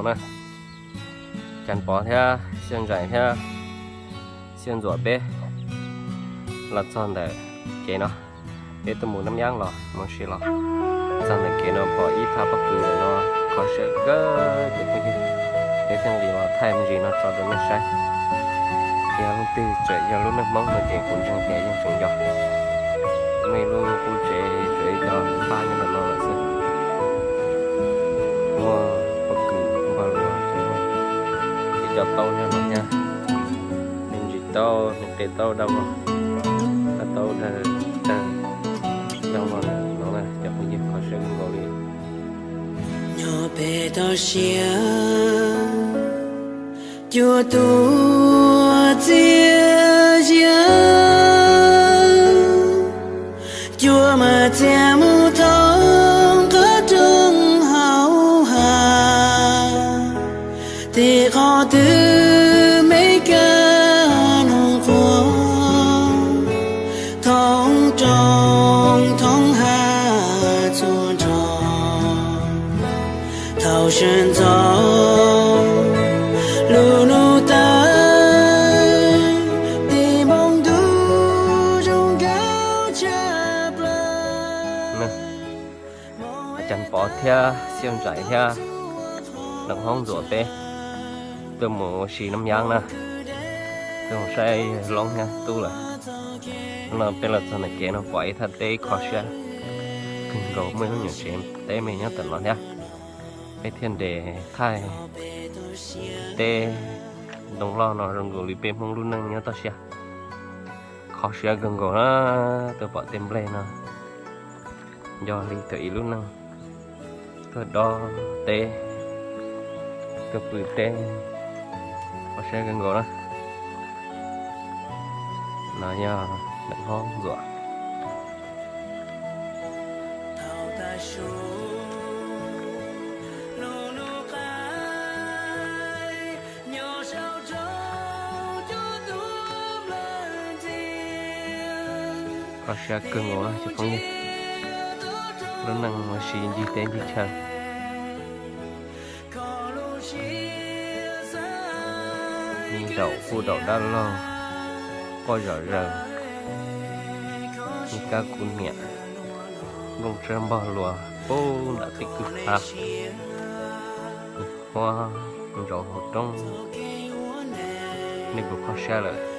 Na, Cas Pov thiab Xiaj Ntsaim thiab Xiaj Ntxuam peb los txog ntawm kev no, peb tuaj mus Nab Nyaab los mus si los txog ntawm kev no pom ib thaj pob kws no kho siab kawg ces phooj ywg, peb thiaj li los thaij me ntsis no tso rau nej saib. Yog leej twg tseem yog lub neej Hmoob no ces kuv ntseeg tias yeej tseem yog. Muaj ib lub qub tsev tseem yog ib thaj nyob ntawm no lawm xwb. Muaj pob kws npog luas, ib co taub nyob no thiab. Me ntsis taub, me qe taub dawb vog, qe taub dawb, dawb vog no na cov phooj ywg, kho siab kawg nkaus li. Nyob pem toj siab, cua tuaj txias zias, cua mas txias mus thoob qab rooj hauv hav, tim qhov twg me kab noog quaj thoob roob thoob hav txhua nrho. Thaum sawv ntxov lub hnub tawm, tim npoo ntuj zoo nkauj tshaj plaws. Cas Pov thiab Xiaj Ntsaim thiab Deem Hoob Ntxuam peb tuaj mus ua si Nab Nyaab na, tuaj mus saib Loob thiab Tub lawm. Hnub no peb los txog ntawm kev no pom ib thaj teb kho siab kawg nkaus, muaj ib lub nyuam tsev teb me nyob ntawm no thiab. Peb thiaj nres thaij teb ntoo loj no zoo nkaus li peb Hmoob lub neej nyob toj siab. Kho siab kawg nkaus na, tuaj pom tej nplej no, nco li thaum ub lub neej tuaj dob teb, tuaj pw teb, kho siab kawg nkaus na. No yog Deem Hoob Ntxuam. Kho siab kawg nkaus na cov phooj ywg, lub neej ua si ncig teb ncig chaw, ib nraum kuj daum dab laug, quaj zom zaws, ib kab kuv niam, nplooj tsawb npog luas pub nram tej kwj ha, huab ntsauv hauv roob, nej puas kho siab lawm?